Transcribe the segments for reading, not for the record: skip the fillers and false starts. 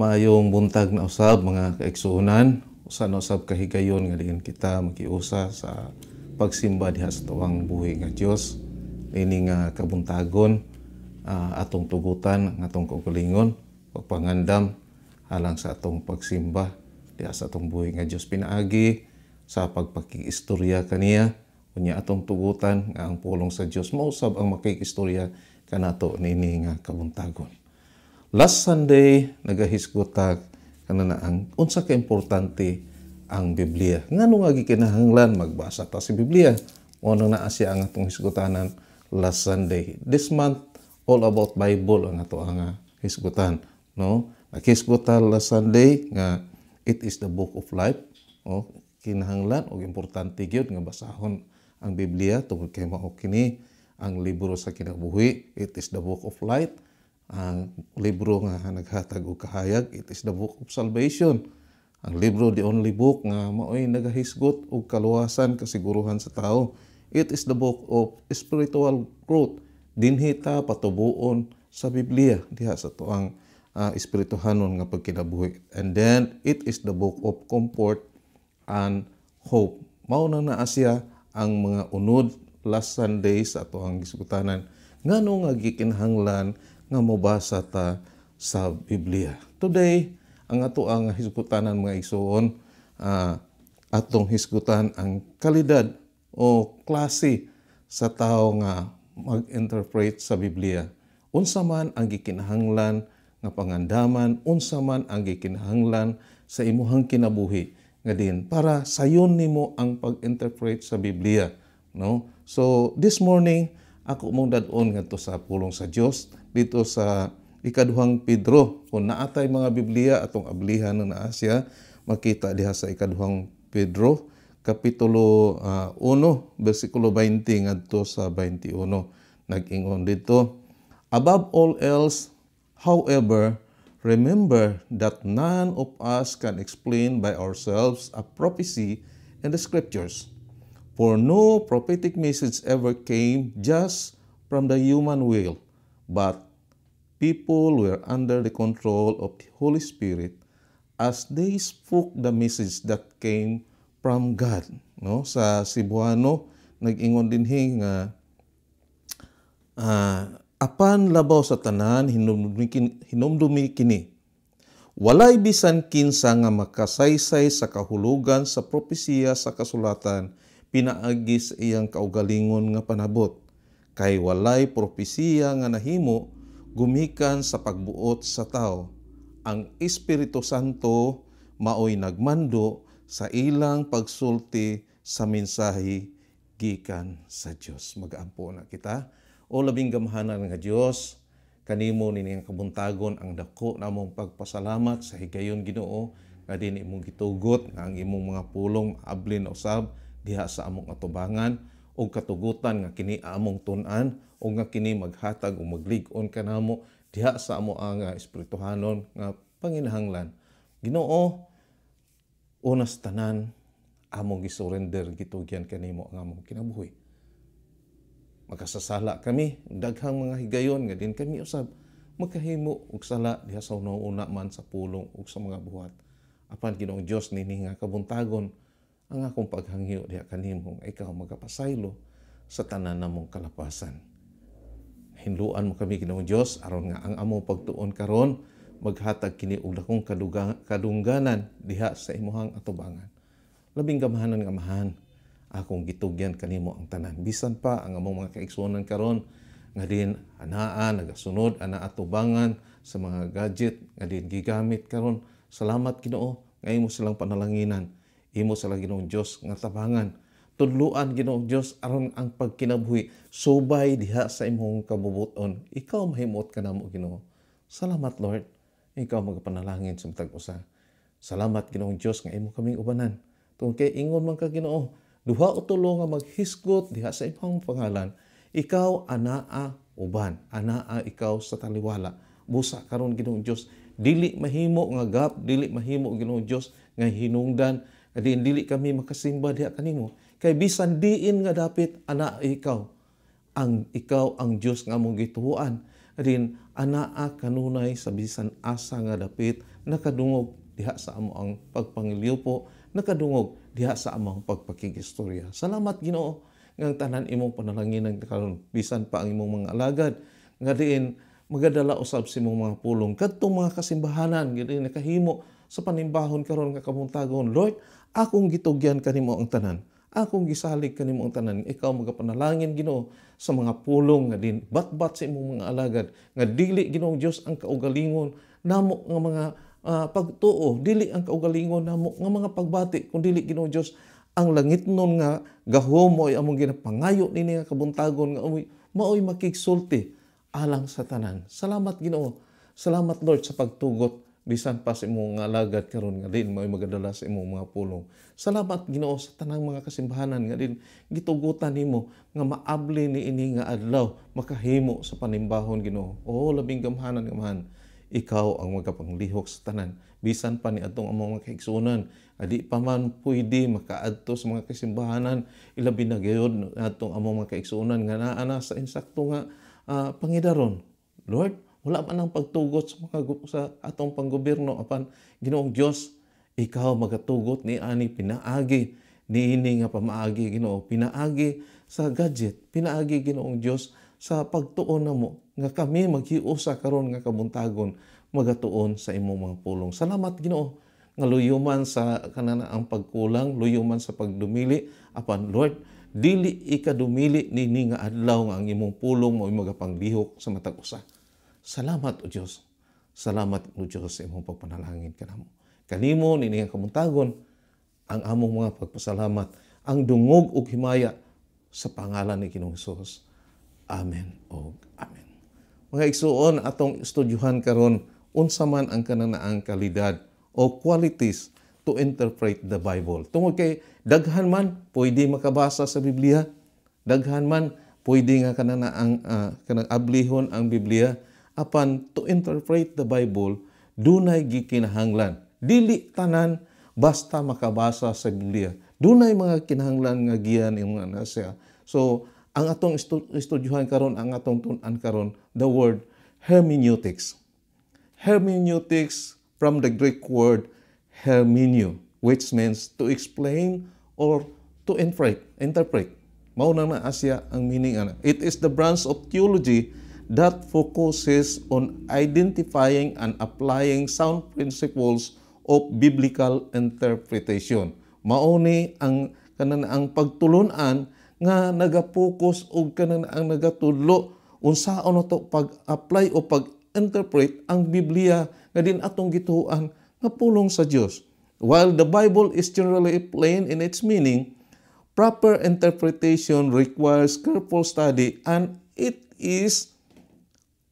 Maayong buntag na usab, mga kaigsuonan. Usa na usab kahigayon nga diin kita makiusa sa pagsimba diha sa atuang buhi nga Dios. Ini nga kabuntagon, atong tugutan ang atong kaugalingon, pagpangandam alang sa atong pagsimba diha sa atong buhi nga Dios pinaagi sa pagpakiistorya kaniya. Unya atong tugutan nga ang pulong sa Dios mausab ang makikistorya kanato niini nga kabuntagon. Last Sunday, nagahisgot ta kanana ang unsa ka importante ang Biblia. Ngano nga gikinahanglan magbasa ta sa Biblia? Mao nang naa siya ang atong hisgutanan last Sunday. This month, all about Bible ang ato ang hisgutan, no? Naghisgot ta last Sunday nga it is the book of life. O kinahanglan og importante gyud nga basahon ang Biblia tungod kay mao kini ang libro sa kinabuhi. It is the book of light, ang libro nga naghatag og kahayag. It is the book of salvation. Ang libro, the only book nga maoy nagahisgot og kaluwasan, kasiguruhan sa tao. It is the book of spiritual growth. Dinhi ta patubuon sa Biblia diha sa atuang espirituhanon nga pagkinabuhi. And then it is the book of comfort and hope. Mao na naa siya ang mga unod last Sunday sa atoang gisgutanan, ngano nga gikinahanglan nga mobasa ta sa Biblia. Today, ang ato ang hisgutanan, mga igsuon, atong hisgutan ang kalidad o klase sa tao nga mag-interpret sa Biblia. Unsa man ang gikinahanglan nga pangandaman, unsa man ang gikinahanglan sa imuhang kinabuhi nga din para sayon nimo ang pag-interpret sa Biblia, no? So this morning, ako mong dad-on ngadto sa pulong sa Dios dito sa Ikaduhang Pedro. Kung naatay mga Biblia, atong ablihan na naa siya, makita diha sa Ikaduhang Pedro kapitulo 1 bersikulo 20 ngadto sa 21. Nag-ingon dito, "Above all else, however, remember that none of us can explain by ourselves a prophecy in the scriptures. For no prophetic message ever came just from the human will, but people were under the control of the Holy Spirit as they spoke the message that came from God." No? Sa Cebuano, nag-ingon dinhi nga "Apan labaw sa tanan, hinumdumi kini. Walay bisan kinsa nga makasaysay sa kahulugan sa propesiya sa kasulatan pinaagi sa iyang kaugalingon nga panabot. Kay walay propesiya nga nahimo gumikan sa pagbuot sa tao. Ang Espiritu Santo maoy nagmando sa ilang pagsulti sa mensahe gikan sa Dios." Magaampo na kita. O labing gamhanan nga Dios, kanimo nini ang kabuntagon ang dako namong pagpasalamat sa higayon, Ginoo, nga din imong gitugot nga ang imong mga pulong ablin usab diha sa among atubangan ug katugutan nga kini among tun-an ug nga kini maghatag ug maglig-on kanamo diha sa amo ang espirituhanon nga panginahanglan. Ginoo, unas tanan among gisurrender, gitugyan kanimo ang among kinabuhi. Makasasala kami, daghang mga higayon nga din kami usab makahimo og sala diha sa una man sa pulong ug sa mga buhat. Apan, Ginoong Dios, nini nga kabuntagon ang akong paghangyo diha kanimo nga ikaw magapasaylo sa tanan namong kalapasan. Hinluan mo kami, Ginoong Dios, aron nga ang among pagtuon karon maghatag kini og dakong kadungganan diha sa imuhang atubangan. Labing gamhanan nga Amahan, akong gitugyan kanimo ang tanan. Bisan pa ang among mga kaigsuonan karon nga din anaa nagasunod ana atubangan sa mga gadget nga din gigamit karon. Salamat, Ginoo, nga imo silang panalanginan. Imo sila, Ginoong Dios, nga tabangan. Tudluan, Ginoong Dios, aron ang pagkinabuhi subay diha sa imong kabubuton. Ikaw mahimuot kanamo, Ginoo. Salamat, Lord. Ikaw magapanalangin sa matag usa. Salamat, Ginoong Dios, nga imo kaming ubanan. Tungod kay ingon man ka, Ginoo, duha o tulo nga maghisgot diha sa imong pangalan, ikaw anaa uban, anaa ikaw sa taliwala. Busa karon, Ginoong Dios, dili mahimo nga gap, dili mahimo, Ginoong Dios, nga hinungdan nga diin dili kami makasimba diha kanimo. Kay bisan diin nga dapit, anaa ikaw. Ang ikaw ang Dios nga among gituoan. Adin anaa kanunay sa bisan asa nga dapit, nakadungog diha sa amo ang pagpangilyopo, nakadungog diha sa among pagpakigistorya. Salamat, Ginoo, nga ang tanan imong panalanginan karon, bisan pa ang imong mga alagad nga diin magadala usab sa imong mga pulong kadtong mga kasimbahanan nga diin nakahimo sa panimbahon karon nga kabuntagon. Lord, akong gitugyan kanimo ang tanan. Akong gisalig kanimo ang tanan. Ikaw magapanalangin, Ginoo, sa mga pulong nga din batbat sa imong mga alagad nga dili, Ginoong Dios, ang kaugalingon namo nga mga pagtuo, dili ang kaugalingon namo nga mga pagbati, kun dili, Ginoong Dios, ang langitnon nga gahom mo ay among ginapangayo nini nga kabuntagon nga maoy makigsulti alang sa tanan. Salamat, Ginoo. Salamat, Lord, sa pagtugot bisan pa sa imong nga alagad karon nga din maoy magadala sa imong mga pulong. Salamat, Ginoo, sa tanang mga kasimbahanan nga din gitugutan nimo nga maabli ni ini nga adlaw makahimo sa panimbahon, Ginoo. O labing gamhanan nga Amahan, ikaw ang magapanglihok sa tanan. Bisan pa ni atong among mga kaigsuonan, adi pa man pwede makaadto sa mga kasimbahanan, ilabi na gayud atong among mga kaigsuonan nga naa na sa insakto nga pangidaron. Lord, wala man ang pagtugot sa atong panggobyerno, apan Ginoong Dios, ikaw magatugot ni ani pinaagi niini nga pamaagi, Ginoo, pinaagi sa gadget, pinaagi, Ginoong Dios, sa pagtuon namo nga kami maghiusa karon nga kabuntagon magatuon sa imong mga pulong. Salamat, Ginoo, nga luyuman sa kanana ang pagkulang, luyuman sa pagdumili, apan Lord, dili ikadumili nini nga adlaw nga ang imong pulong mo magapanglihok sa matag usa. Salamat, O Dios. Salamat, O Dios, sa imong pagpanalangin kanamo. Kanimo nini nga kabuntagon ang among mga pagpasalamat, ang dungog ug himaya sa pangalan ni Ginoong Hesus. Amen og amen. Mga igsuon, atong estudyuhan karon unsa man ang kananaang kalidad o qualities to interpret the Bible. Tungod kay daghan man pwede makabasa sa Biblia, daghan man pwede nga kananaang kanang ablihon ang Biblia, apan to interpret the Bible dunay gikinahanglan. Dili tanan basta makabasa sa Biblia. Dunay mga kinahanglan nga giyan yung mga nasa. So, ang atong estudyuhan karon, ang atong tun-an karon, the word hermeneutics. Hermeneutics, from the Greek word hermeneo, which means to explain or to interpret. Interpret. Mao na na siya ang meaning ana. It is the branch of theology that focuses on identifying and applying sound principles of biblical interpretation. Mao ni ang kanan ang pagtulunan nga nagapokus og kanan ang nagatudlo unsaon nato pag-apply o pag-interpret ang Biblia nga din atong gituohan nga pulong sa Dios. While the Bible is generally plain in its meaning, proper interpretation requires careful study and it is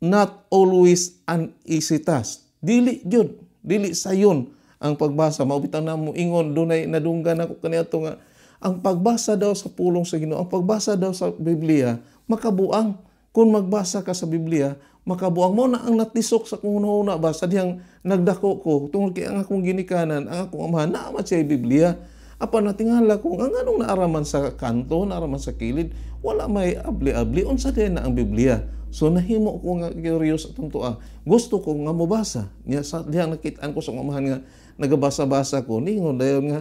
not always an easy task. Dili gyud, dili sayon ang pagbasa. Mao bitaw na mo ingon, dunay nadunggan ako kaniadto nga ang pagbasa daw sa pulong sa Ginoo, ang pagbasa daw sa Biblia, makabuang. Kung magbasa ka sa Biblia, makabuang. Mo na ang natisok sa kung una ba sa dihang nagdako ko tungod kay ang akong ginikanan, ang akong amahan, naa man siya Biblia. Apan natingala ko ang anong naaraman sa kanto, naaraman sa kilid, wala may abli-abli, unsa din na ang Biblia. So nahimo ko nga curious atong tuwa. Gusto ko nga mobasa. Nya sa dihang nakitaan ko sa akong amahan nga nagabasa-basa ko, ningon dayon nga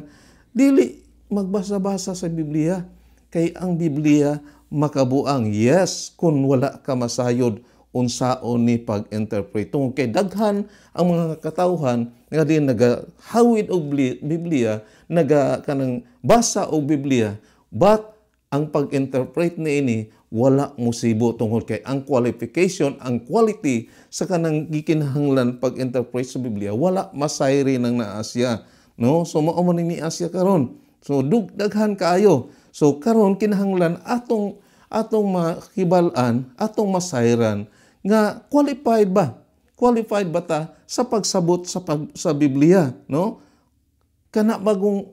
dili magbasa-basa sa Biblia kay ang Biblia makabuang. Yes, kung wala ka masayod unsaon ni pag-interpret. Tungod kay daghan ang mga katawhan nga din nagahawid og Biblia, naga kanang basa og Biblia, but ang pag-interpret niini wala musibo tungod kay ang qualification, ang quality sa kanang gikinahanglan pag-interpret sa Biblia wala masayri nang naa siya, no? So mao man ni Asia karon. So dugdaghan kaayo. So karon kinahanglan atong atong makibal-an, atong masayran nga qualified ba? Qualified ba ta sa pagsabot sa Biblia, no? Kana bagong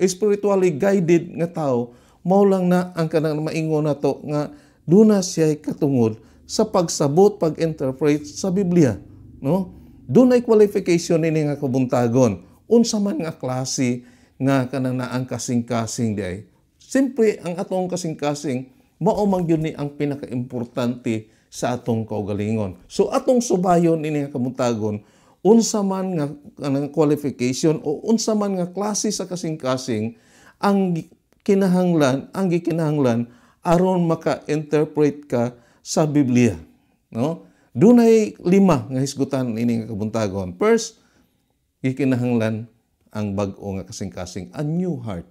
spiritually guided nga tao, mao lang na ang kanang maingon nato nga duna siya katungod sa pagsabot, pag-interpret sa Biblia, no? Dunay qualification ini nga kabuntagon. Unsa man nga klase nga kanang naang kasing-kasing di ay. Siyempre, ang atong kasing-kasing mao man gyud ni ang pinakaimportante sa atong kaugalingon. So atong subayon ini nga kabuntagon, unsa man nga kanang qualification o unsa man nga klase sa kasing-kasing ang gikinahanglan aron maka-interpret ka sa Biblia, no? Dunay lima nga hisgutan ini nga kabuntagon. First, gikinahanglan ang bag-o nga kasing-kasing, a new heart.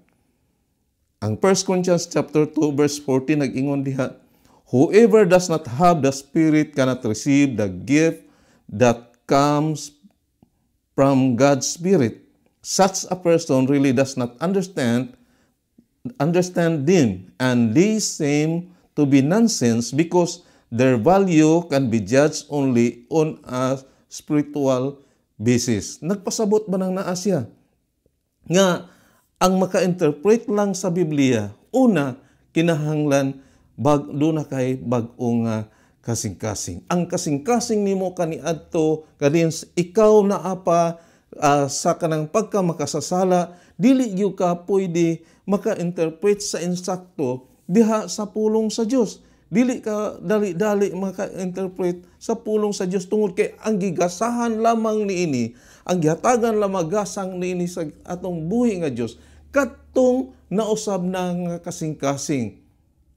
Ang 1 Corinthians chapter 2 verse 14 nag-ingon diha, "Whoever does not have the Spirit cannot receive the gift that comes from God's Spirit. Such a person really does not understand them, and these seem to be nonsense because their value can be judged only on a spiritual basis." Nagpasabot ba nang naa siya nga ang maka-interpret lang sa Biblia, una, kinahanglan duna kay bag-o nga kasing-kasing. Ang kasing-kasing nimo kaniadto kadin ikaw naa pa sa kanang pagka makasasala, dili gyud ka pwede maka-interpret sa insakto diha sa pulong sa Dios. Dili ka dali-dali maka-interpret sa pulong sa Dios tungod kay ang gigasahan lamang niini, ang gihatagan lamang gasang niini sa atong buhi nga Dios, kadtong nausab na nga kasing-kasing.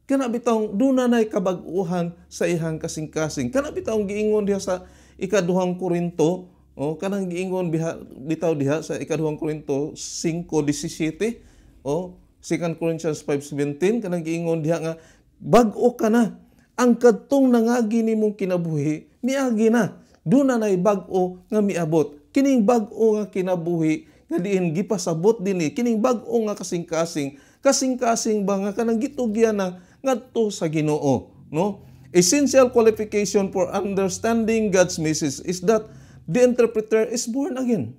Kana bitawng duna nay kabag-uhan sa ihang kasing-kasing. Kana bitawng giingon diha sa Ikaduhang Korinto, oh, kanang giingon biha, bitaw diha sa Ikaduhang Korinto 5:17, oh, 2 Corinthians 5:17, kanang giingon diha nga bag-o ka na. Ang kadtong nangagi nimong kinabuhi, miagi na. Duna nay bag-o nga miabot. Kining bag-o nga kinabuhi nga diin gipasabot dinhi, kining bag-o nga kasing-kasing, kasing-kasing ba nga kanang gitugyan na ngadto sa Ginoo, no? Essential qualification for understanding God's message is that the interpreter is born again.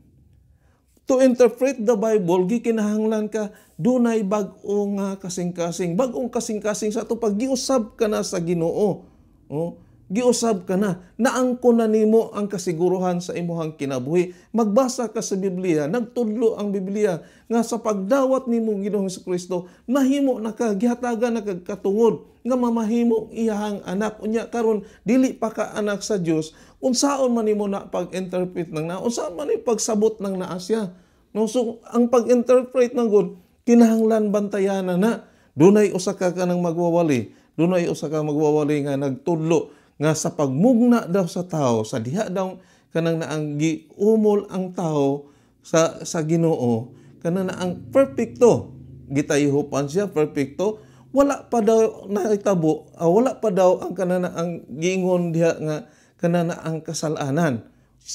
To interpret the Bible, gikinahanglan ka dunay bag-o nga kasing-kasing. Bag-ong kasing-kasing sa ato pag giusab ka na sa Ginoo. Oh, giusab ka na. Naangko na nimo ang kasiguruhan sa imuhang kinabuhi. Magbasa ka sa Biblia, nagtudlo ang Biblia nga sa pagdawat nimo Ginoong Kristo, nahimo na ka, gihatagan na kag katungod nga mamahimo iyahang anak. Unya karon dili pa ka anak sa Dios, unsaon man nimo na pag-interpret ng na, unsaon man ni pagsabot ng naa siya. No, so ang pag-interpret ng God, kinahanglan bantayanan na. Dunay usa ka kanang magwawali, dunay usa ka magwawali nga nagtudlo nga sa pagmugna daw sa tao, sa diha daw kanang naang giumol ang tao sa Ginoo, kanang naang perfecto, gitayihupan siya perfecto, wala pa daw nahitabo, wala pa daw ang kanang ang giingon diha nga kanang ang kasalanan.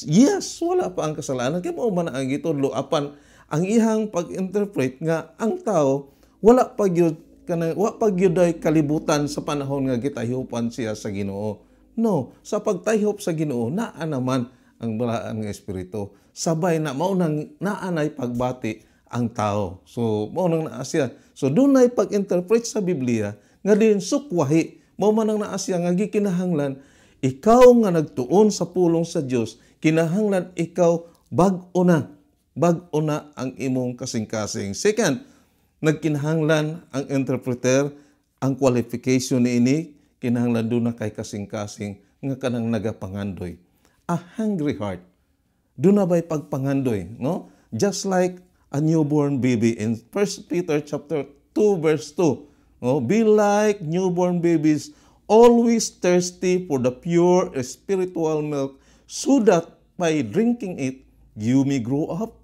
Yes, wala pa ang kasalanan kay mao man ang gitudlo, apan ang ihang pag-interpret nga ang tao wala pa gyud kanang wa pa gyud kalibutan sa panahon nga gitahiupan siya sa Ginoo. No, sa pagtayhop sa Ginoo, naa naman ang balaan nga espiritu. Sabay na mao nang naa nay pagbati ang tao. So mao nang naa siya. So dunay pag-interpret sa Biblia nga din sukwahi. Mao man ang naa siya nga gikinahanglan ikaw nga nagtuon sa pulong sa Dios, kinahanglan ikaw bag-o na. Bag-o na ang imong kasing-kasing. Second, nagkinahanglan ang interpreter, ang qualification niini, kinahanglan duna kay kasing-kasing nga kanang nagapangandoy. A hungry heart. Duna ba'y pagpangandoy, no? Just like a newborn baby in 1 Peter chapter 2 verse 2. No? "Be like newborn babies, always thirsty for the pure spiritual milk, so that by drinking it, you may grow up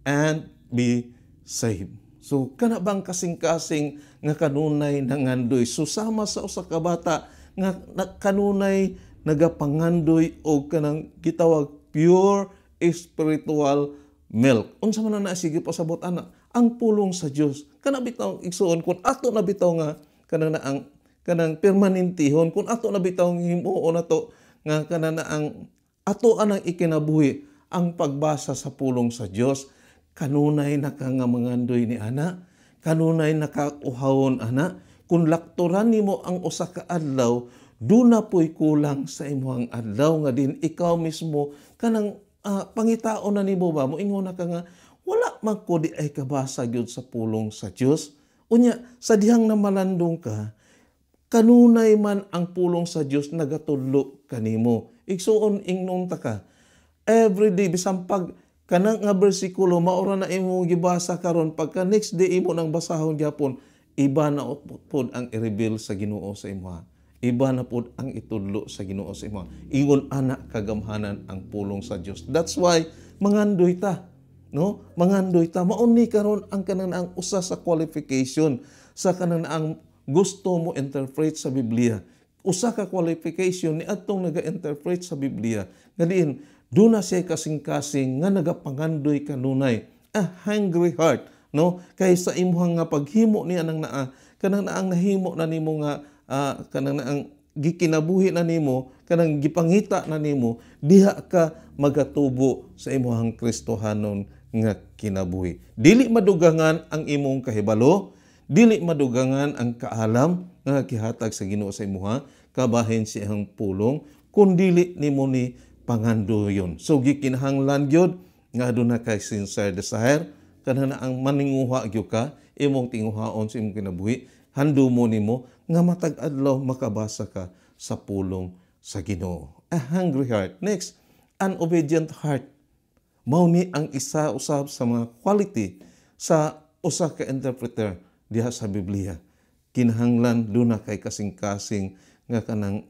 and be saved." So kana bang kasing-kasing nga kanunay nangandoy? So sama sa usa ka bata nga kanunay nagapangandoy og kanang gitawag pure spiritual milk. Unsa man na sige pasabot ana? Ang pulong sa Dios. Kana bitaw, igsuon, kung ato na bitaw nga kanang na ang kanang permanentihon, kung ato na bitaw himuon nato nga kanang na ang ato anang ikinabuhi ang pagbasa sa pulong sa Dios, kanunay na ka nga mangandoy ni ana, kanunay nakauhawon ana. Kung lakturan nimo ang usa ka adlaw, duna po'y kulang sa imong adlaw nga din ikaw mismo kanang pangitaon na nimo ba, moingon na ka nga wala man ko di ay kabasa gyud sa pulong sa Dios. Unya sa dihang namalandong ka, Kanunay man ang pulong sa Dios nagatudlo kanimo. Igsuon, ingnon ta ka. Every day, bisan pag kanang nga bersikulo maura na imong gibasa karon, pagka next day imo nang basahon gyapon, iba na pud ang i-reveal sa Ginoo sa imoha. Iba na pud ang itudlo sa Ginoo sa imoha. Ingon ana kagamhanan ang pulong sa Dios. That's why mangandoy ta, no? Mangandoy ta. Mao ni karon ang kanang ang usa sa qualification sa kanang ang gusto mo interpret sa Biblia. Usa ka qualification ni atong naga-interpret sa Biblia nga diin duna siya kasing-kasing nga nagapangandoy kanunay, a hungry heart, no? Kay sa imuhang nga paghimo niya nang naa kanang naang nahimo na nimo nga kanang naang gikinabuhi na nimo, kanang gipangita na nimo, diha ka magatubo sa imuhang Kristohanon nga kinabuhi. Dili madugangan ang imong kahibalo, dili madugangan ang kaalam nga gihatag sa Ginoo sa imuha kabahin sa iyang pulong kung dili nimo ni pangandoyon. So gikinahanglan gyud nga aduna kay sincere desire, kanang ang maninguha gyud ka, imong tinguhaon sa imong kinabuhi, handumo nimo nga matag adlaw makabasa ka sa pulong sa Ginoo. A hungry heart. Next, an obedient heart. Mao ni ang isa usab sa mga quality sa usa ka interpreter diha sa Biblia. Kinahanglan duna kay kasing-kasing nga kanang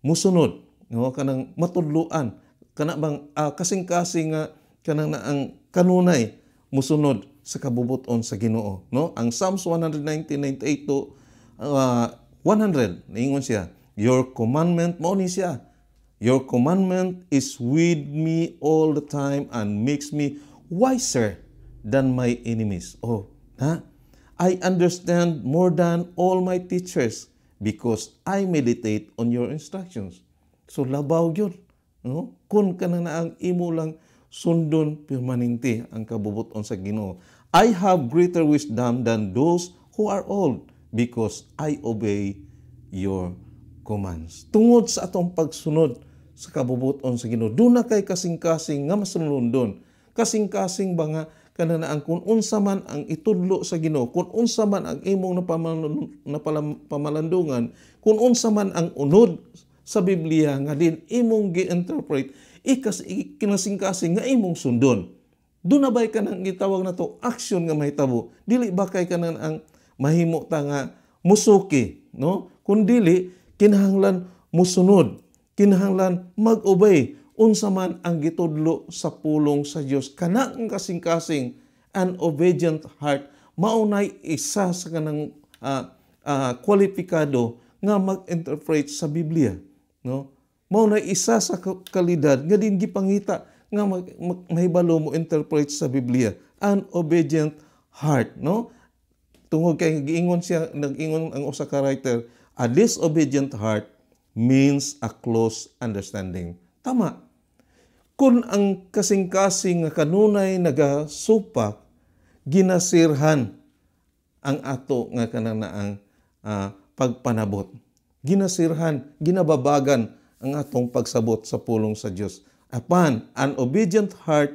musunod, no, kanang matudloan, kana bang kasing-kasing nga kanang na ang kanunay musunod sa kabubuton sa Ginoo, no? Ang Psalms 119:98 to 100, niingon siya, "Your commandment," mao ni siya, "Your commandment is with me all the time and makes me wiser than my enemies." Oh, ha? "I understand more than all my teachers because I meditate on your instructions." So labaw gyud, no? Kung kana na ang imo lang sundon permanente ang kabubuton sa Ginoo. "I have greater wisdom than those who are old because I obey your commands." Tungod sa atong pagsunod sa kabubuton sa Ginoo, duna kay kasing-kasing nga masunundon. Kasing-kasing ba nga kana na ang kung unsa man ang itudlo sa Ginoo, kung unsa man ang imong napamalandungan, kung unsa man ang unod sa Biblia nga din imong gi-interpret, ikas kinasing-kasing nga imong sundon. Duna bay kanang gitawag na to action nga mahitabo? Dili ba kay kanang ang mahimo ta nga musuki, no? Kung dili, kinahanglan musunod, kinahanglan mag-obey unsa man ang gitudlo sa pulong sa Dios. Kana ang kasing-kasing, an obedient heart, maunay isa sa kanang kwalipikado nga mag-interpret sa Biblia, no? Mao na isa sa kalidad nga din gipangita nga mahibalo mo interpret sa Biblia, an obedient heart, no? Tungod kay giingon siya, nag-ingon ang usa ka writer, "A disobedient heart means a close understanding." Tama. Kung ang kasing-kasing nga kanunay nagasupak, ginasirhan ang ato nga kanang pagpanabot. Ginasirhan, ginababagan ang atong pagsabot sa pulong sa Dios. Apan, an obedient heart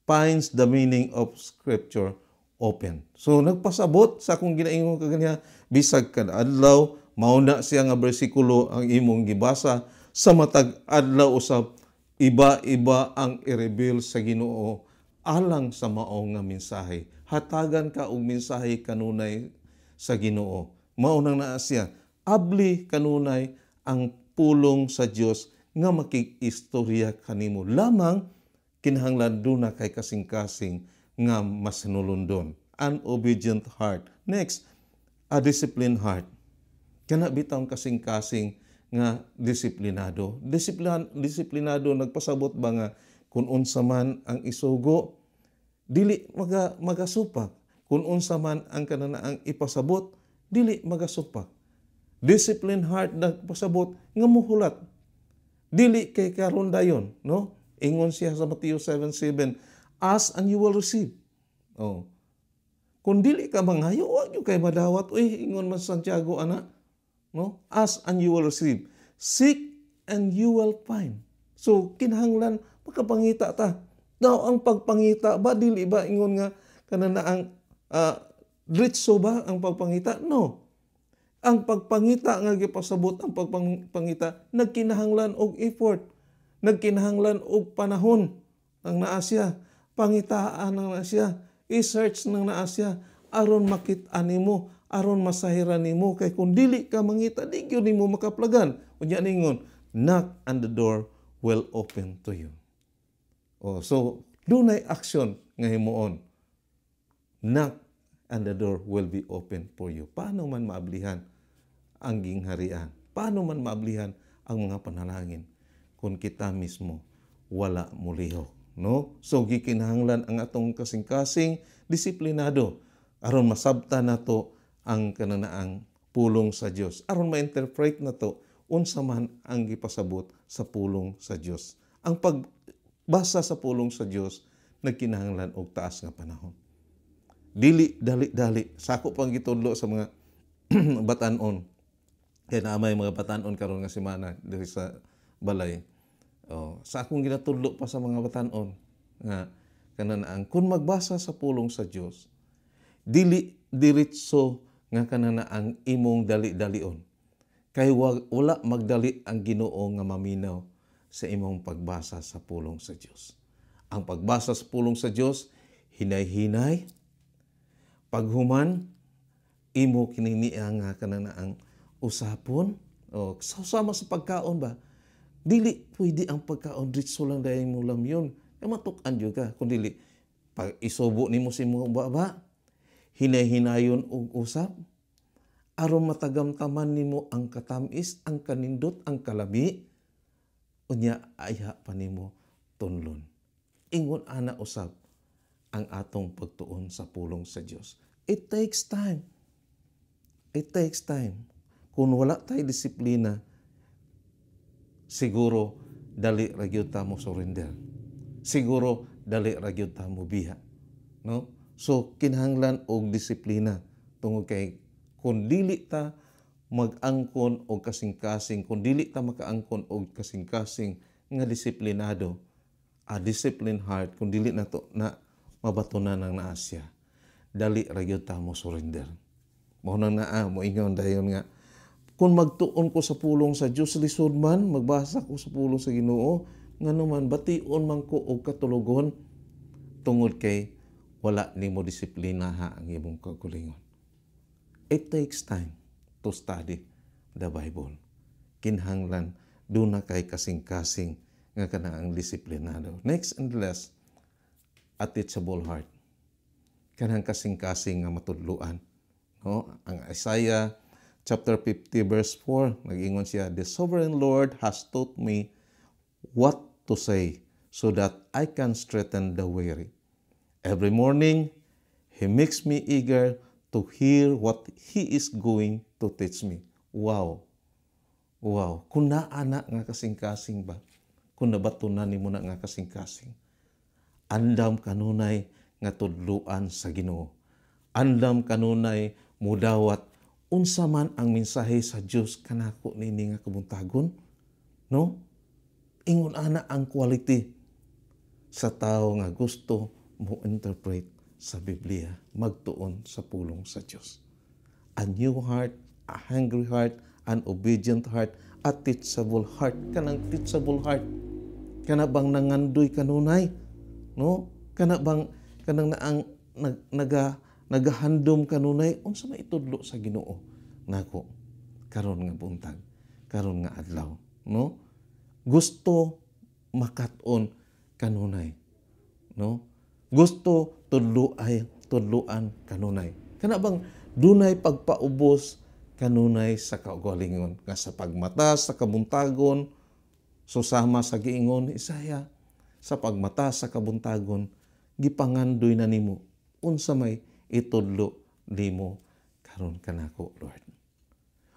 finds the meaning of Scripture open. So nagpasabot sa akong ginaingon kaganiha, bisag kada adlaw mao na siya nga bersikulo ang imong gibasa, sa matag adlaw usab iba-iba ang i-reveal sa Ginoo alang sa mao nga mensahe. Hatagan ka og mensahe kanunay sa Ginoo. Mao nang naa siya. Abli kanunay ang pulong sa Dios nga makig-istorya kanimo. Lamang kinahanglan duna kay kasing-kasing nga masinulondon. An obedient heart. Next, a disciplined heart. Kana bitawng kasing-kasing nga disiplinado. Disiplinado nagpasabot ba nga kung unsa man ang isugo, dili magasupak. Kung unsa man ang kananaang ipasabot, dili magasupak. Disciplined heart nagpasabot nga muhulat. Dili kay karon dayon, no? Ingon siya sa Matthew 7:7, "Ask and you will receive." Oh. Kung dili ka mangayo, wa gyud kay madawat. Uy, ingon man Santiago ana, no? "Ask and you will receive. Seek and you will find." So kinahanglan makapangita ta. Now ang pagpangita ba, dili ba ingon nga kanana ang diretso ba ang pagpangita? No. Ang pagpangita nga gipasabot, ang pagpangita nagkinahanglan og effort, nagkinahanglan og panahon ang naa siya, pangitaan ang naa siya, i-search nang naa siya aron makit-an nimo, aron masahiran nimo, kay kung dili ka mangita, di gyud nimo makaplagan. Unya ningon, "Knock and the door will open to you." Oh, so dunay action nga himuon. Knock and the door will be open for you. Paano man maablihan ang gingharian? Paano man maablihan ang mga panalangin kung kita mismo wala mulihok, no? So gikinahanglan ang atong kasing-kasing disiplinado aron masabta nato ang kananaang pulong sa Dios, aron ma-interpret nato unsa man ang gipasabot sa pulong sa Dios. Ang pagbasa sa pulong sa Dios nagkinahanglan og taas nga panahon. Dili dali-dali. Sako pang gitudlo sa mga batanon. Kay naa may mga batanon karon nga semana diri sa balay. Oh, sa akong ginatudlo pa sa mga batanon nga kananaang kung magbasa sa pulong sa Dios, dili diretso nga kananaang imong dali-dalion. Kay wala magdali ang Ginoo nga maminaw sa imong pagbasa sa pulong sa Dios. Ang pagbasa sa pulong sa Dios, hinay-hinay, paghuman imo kini nga kananaang usapon o sama sa pagkaon ba, dili pwede ang pagkaon diretso lang dahil mo lamyon kay matuk-an jud ka. Kung dili pag isubo nimo sa imong baba, hinay-hinayon og usap aron matagamtaman nimo ang katamis, ang kanindot, ang kalami. Unya ayha pa nimo tunlon. Ingon ana usab ang atong pagtuon sa pulong sa Dios. It takes time. It takes time. Kung wala tay disiplina, siguro dali ra gyud ta mo surrender. Siguro dali ra gyud ta mo biha. No? So kinahanglan og disiplina tungod kay kung dili ta mag-angkon og kasing-kasing, kung dili ta makaangkon og kasing-kasing nga disiplinado, a disciplined heart, kung dili nato na mabatunan ng naa siya, dali ra gyud ta mo surrender. Mao nang naa moingon dayon nga kung magtuon ko sa pulong sa Dios, lisod man magbasa ko sa pulong sa Ginoo, ngano man bation man ko og katulogon, tungod kay wala nimo disiplina ha ang imong kaugalingon. It takes time to study the Bible. Kinahanglan duna kay kasing-kasing nga kanang disiplinado. Next and last, a teachable heart. Kanang kasing-kasing nga matudluan. No? Ang Isaiah chapter 50 verse 4, nag-ingon siya, "The sovereign Lord has taught me what to say so that I can strengthen the weary. Every morning, He makes me eager to hear what He is going to teach me." Wow! Wow! Kung naa na nga kasing-kasing ba? Kung nabatunan nimo na nga kasing-kasing, andam kanunay nga tudluan sa Ginoo. Andam kanunay mudawat unsa man ang mensahe sa Dios kanako nini nga kabuntagon, no? Ingon ana ang quality sa tao nga gusto mo interpret sa Biblia, magtuon sa pulong sa Dios. A new heart, a hungry heart, an obedient heart, a teachable heart. Kanang teachable heart, kana bang nangandoy kanunay, no? Kana bang kanang naang nagahandom kanunay unsa may itudlo sa Ginoo nako karon nga buntag, karon nga adlaw, no? Gusto makat-on kanunay, no? Gusto tudlo ay tudloan kanunay. Kana bang dunay pagpaubos kanunay sa kaugalingon nga sa pagmata sa kabuntagon, susama sa giingon Isaiah, sa pagmata sa kabuntagon gipangandoy na nimo unsa may itudlo nimo karon kanako, Lord.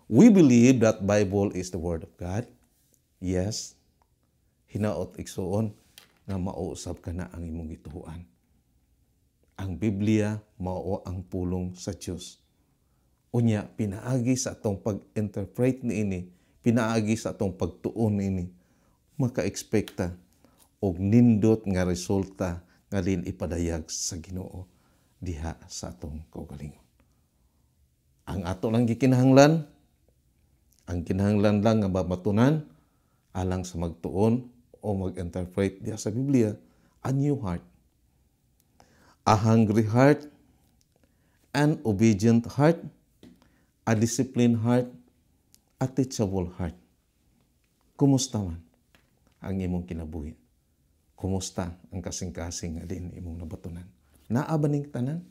We believe that Bible is the word of God. Yes. Hinaot, igsuon, nga mauusab ka na ang imong gituohan. Ang Biblia mao ang pulong sa Dios. Unya pinaagi sa atong pag-interpret niini, pinaagi sa atong pagtuon niini, maka-expecta og nindot nga resulta nga din ipadayag sa Ginoo diha sa atong kaugalingon. Ang ato lang gikinahanglan, Ang kinahanglan lang nga mabatunan alang sa magtuon o mag-interpret diha sa Biblia, a new heart. A hungry heart, an obedient heart, a disciplined heart, a teachable heart. Kumusta man ang imong kinabuhi? Kumusta ang kasing-kasing nga din imong nabatunan? Naa ba ning tanan?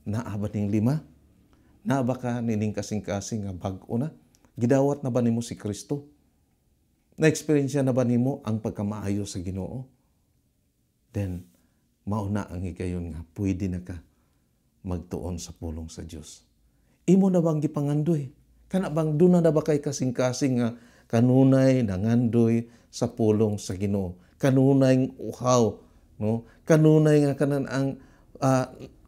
Naa ba ning lima? Naa ba ka nining kasing-kasing nga bag-o na? Gidawat na ba nimo si Kristo? Na-experience na ba nimo ang pagkamaayo sa Ginoo? Then, mao na ang higayon nga pwede na ka magtuon sa pulong sa Dios. Imo na bang gipangandoy? Kana bang duna na ba kay kasing-kasing nga kanunay nangandoy sa pulong sa Ginoo? Kanunay uhaw, no? Kanunay nga kanan ang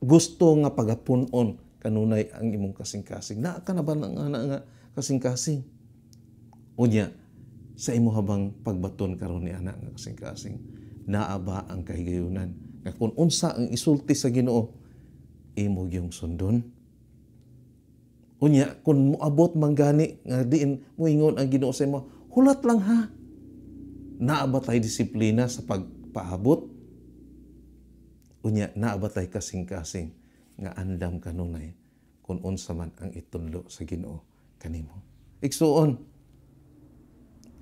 gusto nga pagapun-on, kanunay ang imong kasing-kasing. Naa ka na ba nga, nga kasing-kasing? Unya, sa imo habang pagbaton karon ni ana nga kasing-kasing, naa ba ang kahigayunan nga kung unsa ang isulti sa Ginoo, imo gyung sundon? Unya, kung moabot man gani nga diin moingon ang Ginoo sa imo, "Hulat lang ha." Naa ba tay disiplina sa pagpaabot? Unya, naa ba tay kasing-kasing nga andam kanunay kung unsa man ang itudlo sa Ginoo kanimo? Igsuon,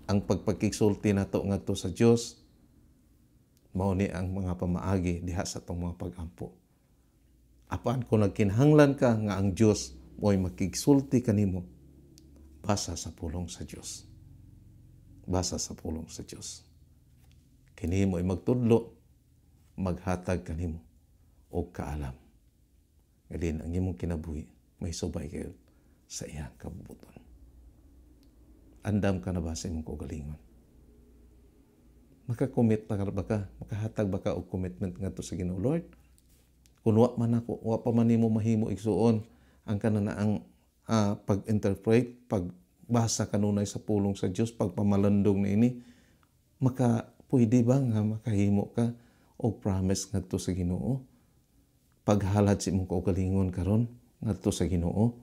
ang pagpagkigsulti nato ngadto sa Dios mao ni ang mga pamaagi diha sa atong mga pag-ampo. Apan kung nagkinahanglan ka nga ang Dios mo'y makigsulti kanimo, basa sa pulong sa Dios. Basa sa pulong sa Dios. Kini mo'y magtudlo, maghatag kanimo og kaalam. Nga ang imong kinabuhi may subay kayo sa iyang kabubuton. Andam ka na ba sa imong kaugalingon? Makakommit pa ba ka? Makahatag ba ka og commitment ngadto sa Ginoo? "Lord, kung wa man ako, wa pa man nimo mahimo, igsuon, ang kanana ang pag-interpret, pagbasa kanunay sa pulong sa Dios, pagpamalandong niini, maka pwede ba nga makahimo ka og promise ngadto sa Ginoo? Paghalad sa imong kaugalingon karon ngadto sa Ginoo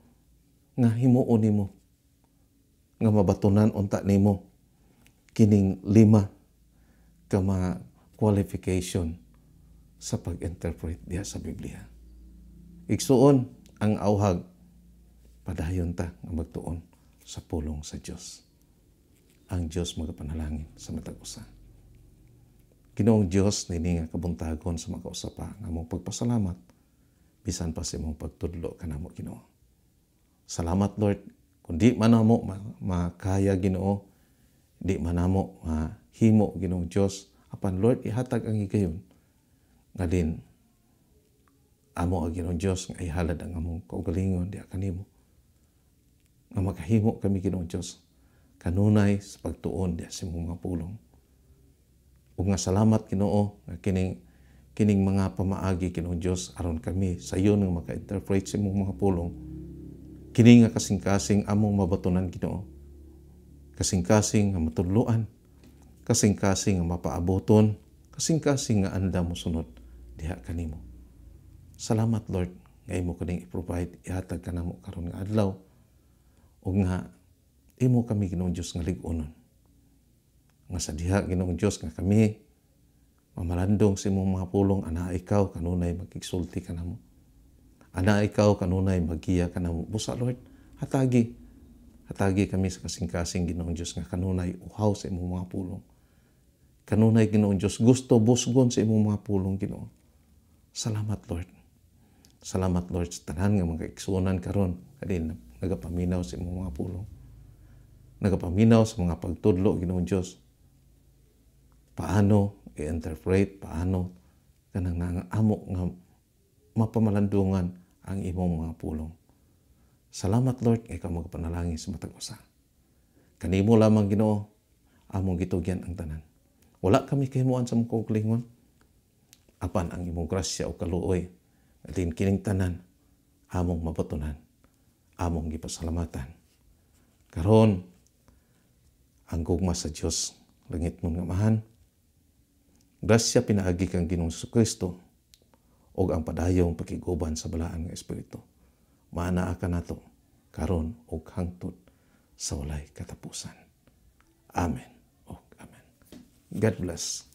nga himuon nimo nga mabatunan unta nimo kining lima ka mga qualification sa pag-interpret diha sa Biblia." Igsuon, ang auhag, padayon ta nga magtuon sa pulong sa Dios. Ang Dios magapanalangin sa matag usa. Ginoong Dios, nini nga kabuntagon sa makausa pa nga among pagpasalamat bisan pa sa imong pagtudlo kanamo, Ginoo. Salamat, Lord, kung di man namo makaya, Ginoo, di man namo mahimo, Ginoong Dios, apan Lord, ihatag ang higayon nga din amo ang Ginoong Dios nga ihalad ang among kaugalingon diha kanimo. Nga makahimo kami, Ginoong Dios, kanunay sa pagtuon diha sa imong mga pulong. Ug nga salamat, Ginoo, nga kining mga pamaagi, Ginoong Dios, aron kami sayon nga maka-interpret sa imong mga pulong. Kini nga kasing-kasing among mabatunan, Ginoo. Kasing-kasing nga matudloan, kasing-kasing nga mapaaboton, kasing-kasing nga andam mosunod diha kanimo. Salamat, Lord, nga imo kaning i-provide, ihatag kanamo karon nga adlaw ug nga imo kami, Ginoong Dios, nga lig-onon. Nga sa diha, Ginoong Dios, nga kami mamalandong sa imong mga pulong, ana ikaw kanunay magigsulti kanamo. Ana ikaw kanunay magiya kanamo. Busa, Lord, hatagi. Hatagi kami sa kasing-kasing, Ginoong Dios, nga kanunay uhaw sa imong mga pulong. Kanunay, Ginoong Dios, gusto busgon sa imong mga pulong, Ginoo. Salamat, Lord. Salamat, Lord, sa tanan nga mga igsuonan karon kadin nagapaminaw sa imong mga pulong. Nagapaminaw sa mga pagtudlo, Ginoong Dios. Paano i-interpret, paano kanang nga amo nga mapamalandungan ang imong mga pulong. Salamat, Lord, kay ikaw magpanalangin sa matag usa. Kanimo lamang, Ginoo, among gitugyan ang tanan. Wala kami kahimuan sa among kaugalingon. Apan ang imong grasya o kaluoy, atin kining tanan, among mabatunan, among gipasalamatan. Karon, ang gugma sa Dios, langit mong Amahan, grasya pinaagi kang Ginoong Kristo, ug ang padayong pakiguban sa balaan nga Espiritu, maanaa kanato karon ug hangtod sa walay katapusan. Amen. Oh, amen. God bless.